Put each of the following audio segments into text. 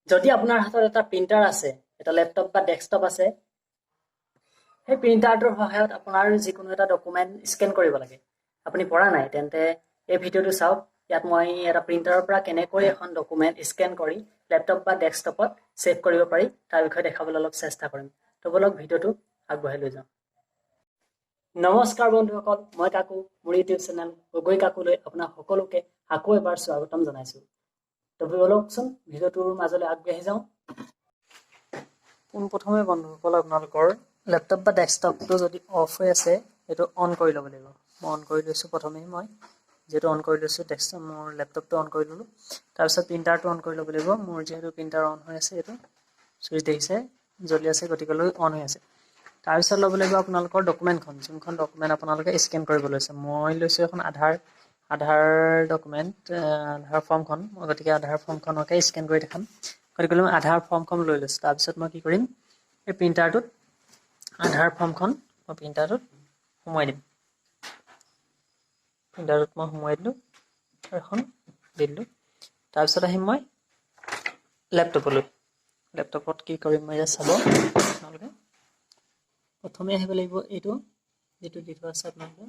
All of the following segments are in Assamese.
যদি আপোনাৰ হাতত এটা প্ৰিণ্টাৰ আছে, এটা লেপটপ বা ডেস্কটপ আছে, সেই প্ৰিণ্টাৰটোৰ সহায়ত আপোনাৰ যিকোনো এটা ডকুমেণ্ট স্কেন কৰিব লাগে, আপুনি পৰা নাই, তেন্তে এই ভিডিঅ'টো চাওক। ইয়াত মই এটা প্ৰিণ্টাৰৰ পৰা কেনেকৈ এখন ডকুমেণ্ট স্কেন কৰি লেপটপ বা ডেস্কটপত ছেভ কৰিব পাৰি তাৰ বিষয়ে দেখাবলৈ অলপ চেষ্টা কৰিম। তো ব'লক, ভিডিঅ'টো আগবঢ়াই লৈ যাওঁ। নমস্কাৰ বন্ধুসকল, মই কাকু, মোৰ ইউটিউব চেনেল গগৈ কাকুলৈ আপোনাক সকলোকে আকৌ এবাৰ স্বাগতম জনাইছোঁ। তো ব'লকচোন, ভিডিঅ'টোৰ মাজলৈ আগবাঢ়ি যাওঁ। পোনপ্ৰথমে বন্ধুসকল, আপোনালোকৰ লেপটপ বা ডেস্কটপটো যদি অফ হৈ আছে, সেইটো অন কৰি ল'ব লাগিব। মই অন কৰি লৈছোঁ। প্ৰথমেই মই যিহেতু অন কৰি লৈছোঁ, ডেস্কটপ, মোৰ লেপটপটো অন কৰি ল'লোঁ। তাৰপিছত প্ৰিণ্টাৰটো অন কৰি ল'ব লাগিব। মোৰ যিহেতু প্ৰিণ্টাৰ অন হৈ আছে, এইটো চুইচ দেখিছে জ্বলি আছে, গতিকেলৈ অন হৈ আছে। তাৰপিছত ল'ব লাগিব আপোনালোকৰ ডকুমেণ্টখন, যোনখন ডকুমেণ্ট আপোনালোকে স্কেন কৰিব লৈছে। মই লৈছোঁ এখন আধাৰ ডকুমেণ্ট, আধাৰ ফৰ্মখন। মই গতিকে আধাৰ ফৰ্মখনকে স্কেন কৰি দেখাম, গতিকে মই আধাৰ ফৰ্মখন লৈ লৈছোঁ। তাৰপিছত মই কি কৰিম? এই প্ৰিণ্টাৰটোত আধাৰ ফৰ্মখন মই প্ৰিণ্টাৰটোত সোমোৱাই দিম। প্ৰিণ্টাৰটোত মই সোমোৱাই দিলোঁ আৰু এখন দি দিলোঁ। তাৰপিছত আহিম মই লেপটপলৈ। লেপটপত কি কৰিম মই এতিয়া চাব আপোনালোকে। প্ৰথমে আহিব লাগিব এইটো যিটো দি থোৱা আছে আপোনালোকে।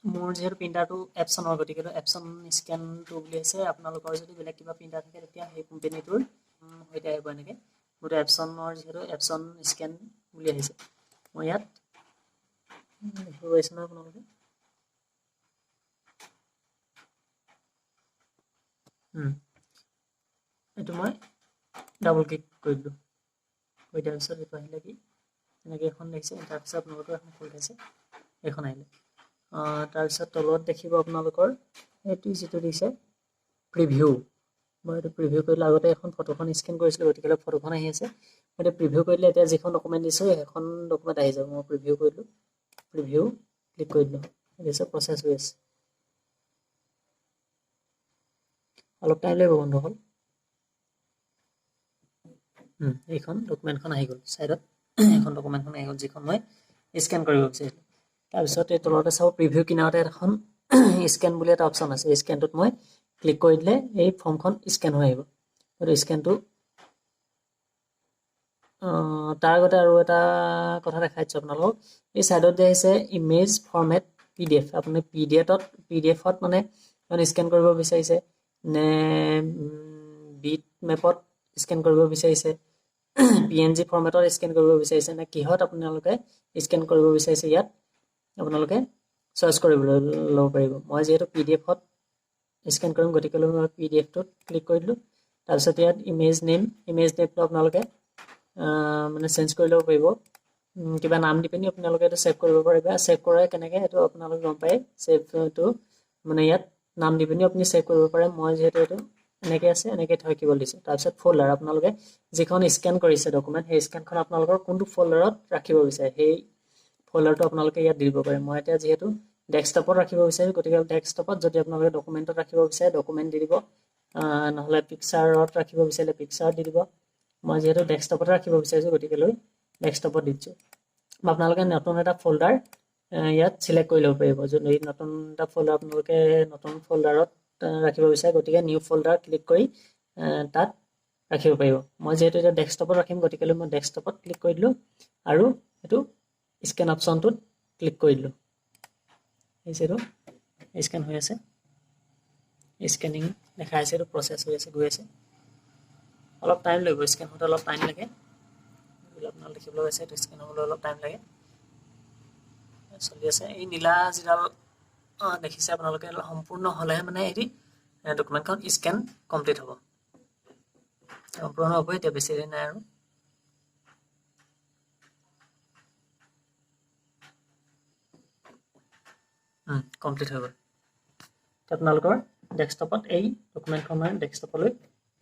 মোৰ যিহেতু প্ৰিণ্টাৰটো এপছনৰ, গতিকে এপছন স্কেনটো বুলি আছে। আপোনালোকৰ যদি বেলেগ কিবা প্ৰিণ্টাৰ থাকে, তেতিয়া সেই কোম্পেনীটোৰ সৈতে আহিব এনেকৈ। মোৰটো এপছনৰ, যিহেতু এপছন স্কেন বুলি আহিছে। মই ইয়াত দেখিব পাৰিছে নহয় আপোনালোকে? এইটো মই ডাবল ক্লিক কৰি দিলোঁ। কৰি দিয়াৰ পিছত এইটো আহিলে কি, এনেকৈ এখন দেখিছে ইণ্টাৰফেচ আপোনালোকৰ এখন খোল খাইছে, এইখন আহিলে। তাৰপিছত তলত দেখিব আপোনালোকৰ এইটো যিটো দিছে প্ৰিভিউ। মই এইটো প্ৰিভিউ কৰিলোঁ। আগতে এখন ফটোখন স্কেন কৰিছিলোঁ, গতিকে ফটোখন আহি আছে। মই এতিয়া প্ৰিভিউ কৰিলে এতিয়া যিখন ডকুমেণ্ট দিছোঁ, সেইখন ডকুমেণ্ট আহি যাব। মই প্ৰিভিউ কৰিলোঁ, প্ৰিভিউ ক্লিক কৰি দিলোঁ। দিছে, প্ৰচেছ হৈ আছে, অলপ টাইম লাগিব বন্ধুসকল। এইখন ডকুমেণ্টখন আহি গ'ল। ছাইডত এইখন ডকুমেণ্টখন আহি গ'ল, যিখন মই স্কেন কৰিব বিচাৰিছিলোঁ। তাৰপিছত এই তলতে চাব, প্ৰিভিউ কিনাৰতে এখন স্কেন বুলি এটা অপশ্যন আছে। এই স্কেনটোত মই ক্লিক কৰি দিলে এই ফৰ্মখন স্কেন হৈ আহিব। গতিকে স্কেনটো, তাৰ আগতে আৰু এটা কথা দেখাই দিছোঁ আপোনালোকক। এই ছাইডত যে আহিছে ইমেজ ফৰ্মেট পিডিএফ, আপুনি পিডিএফত মানে স্কেন কৰিব বিচাৰিছে নে বিট মেপত স্কেন কৰিব বিচাৰিছে, পিএনজি ফৰ্মেটত স্কেন কৰিব বিচাৰিছে নে কিহত আপোনালোকে স্কেন কৰিব বিচাৰিছে, ইয়াত আপোনালোকে চইচ কৰিবলৈ ল'ব পাৰিব। মই যিহেতু পিডিএফত স্কেন কৰিম, গতিকে মই পিডিএফটোত ক্লিক কৰি দিলোঁ। তাৰপিছত ইয়াত ইমেজ নেম, ইমেজ নেমটো আপোনালোকে মানে চেঞ্জ কৰি ল'ব পাৰিব। কিবা নাম দি পিনি আপোনালোকে এইটো ছেভ কৰিব পাৰিব। ছেভ কৰে কেনেকৈ সেইটো আপোনালোকে গম পায়। ছেভটো মানে ইয়াত নাম দি পিনি আপুনি ছেভ কৰিব পাৰে। মই যিহেতু এইটো এনেকৈ আছে, এনেকৈ থাকিব দিছোঁ। তাৰপিছত ফ'ল্ডাৰ, আপোনালোকে যিখন স্কেন কৰিছে ডকুমেণ্ট, সেই স্কেনখন আপোনালোকৰ কোনটো ফ'ল্ডাৰত ৰাখিব বিচাৰে, সেই ফ'ল্ডাৰটো আপোনালোকে ইয়াত দি দিব পাৰে। মই এতিয়া যিহেতু ডেস্কটপত ৰাখিব বিচাৰিছোঁ, গতিকে ডেস্কটপত। যদি আপোনালোকে ডকুমেণ্টত ৰাখিব বিচাৰে, ডকুমেণ্ট দি দিব, নহ'লে পিকচাৰত ৰাখিব বিচাৰিলে পিকচাৰত দি দিব। মই যিহেতু ডেস্কটপতে ৰাখিব বিচাৰিছোঁ, গতিকে লৈ ডেস্কটপত দি দিছোঁ। আপোনালোকে নতুন এটা ফ'ল্ডাৰ ইয়াত চিলেক্ট কৰি ল'ব পাৰিব। যদি নতুন এটা ফ'ল্ডাৰ আপোনালোকে নতুন ফ'ল্ডাৰত ৰাখিব বিচাৰে, গতিকে নিউ ফ'ল্ডাৰ ক্লিক কৰি তাত ৰাখিব পাৰিব। মই যিহেতু এতিয়া ডেস্কটপত ৰাখিম, গতিকে মই ডেস্কটপত ক্লিক কৰি দিলোঁ আৰু এইটো স্কেন অপশ্যনটোত ক্লিক কৰি দিলোঁ। এইটো স্কেন হৈ আছে, স্কেনিং দেখাই আছে। এইটো প্ৰচেছ হৈ আছে, গৈ আছে। অলপ টাইম লাগিব, স্কেন হওঁতে অলপ টাইম লাগে। আপোনালোক দেখিবলৈ পাইছে, এইটো স্কেন হ'বলৈ অলপ টাইম লাগে। চলি আছে। এই নীলা যিডাল দেখিছে আপোনালোকে, সম্পূৰ্ণ হ'লেহে মানে হেৰি ডকুমেণ্টখন স্কেন কমপ্লিট হ'ব। সম্পূৰ্ণ হ'ব এতিয়া, বেছি দেৰি নাই আৰু। কমপ্লিট হৈ গ'ল। আপোনালোকৰ ডেস্কটপত এই ডকুমেণ্টখন মানে ডেস্কটপলৈ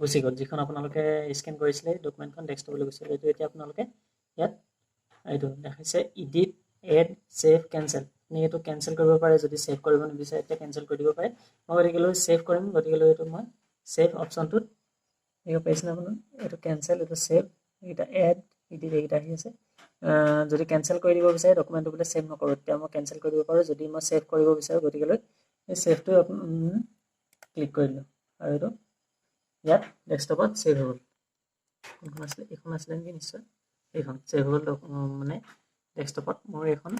গুচি গ'ল। যিখন আপোনালোকে স্কেন কৰিছিলে, ডকুমেণ্টখন ডেস্কটপলৈ গুচি গ'ল। এইটো এতিয়া আপোনালোকে ইয়াত এইটো দেখাইছে ইডিট, এড, ছেভ, কেঞ্চেল। আপুনি এইটো কেঞ্চেল কৰিব পাৰে। যদি ছেভ কৰিব নিবিচাৰে, তেতিয়া কেঞ্চেল কৰি দিব পাৰে। মই গতিকেলৈ ছেভ কৰিম, গতিকেলৈ এইটো মই ছেভ অপশ্যনটোত দেখিব পাৰিছেনে আপোনাৰ? এইটো কেঞ্চেল, এইটো ছেভ, এইকেইটা এড, ইডিট, এইকেইটা আহি আছে। যদি কেঞ্চেল কৰি দিব বিচাৰে, ডকুমেণ্টটো বোলে ছেভ নকৰোঁ, তেতিয়া মই কেঞ্চেল কৰি দিব পাৰোঁ। যদি মই ছেভ কৰিব বিচাৰোঁ, গতিকেলৈ এই ছেভটো ক্লিক কৰি দিলোঁ আৰু এইটো ইয়াত ডেস্কটপত ছেভ হৈ গ'ল। কোনখন আছিলে? এইখন আছিলে নেকি? নিশ্চয় এইখন ছেভ হৈ গ'ল। মানে ডেস্কটপত মোৰ এইখন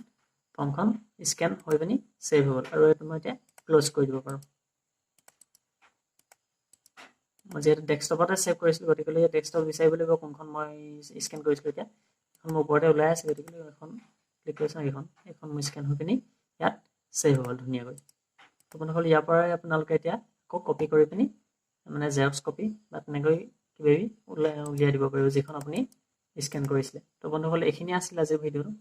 ফৰ্মখন স্কেন হৈ পিনি ছেভ হৈ গ'ল আৰু এইটো মই এতিয়া ক্ল'জ কৰি দিব পাৰোঁ। মই যিহেতু ডেস্কটপতে ছেভ কৰিছিলোঁ, গতিকেলৈ ডেস্কটপ বিচাৰিব লাগিব কোনখন মই স্কেন কৰিছিলোঁ। এতিয়া এখন মোৰ ওপৰতে ওলাই আছে, গতিকে এখন ক্লিক কৰিছোঁ। এইখন মোৰ স্কেন হৈ পিনি ইয়াত ছেভ হৈ গ'ল ধুনীয়াকৈ। তো বন্ধুসকল, ইয়াৰ পৰাই আপোনালোকে এতিয়া আকৌ কপি কৰি পিনি, মানে জেৰক্স কপি বা তেনেকৈ কিবা কিবি উলিয়াই দিব পাৰিব, যিখন আপুনি স্কেন কৰিছিলে। তো বন্ধুসকল, এইখিনিয়ে আছিল আজিৰ ভিডিঅ'টো।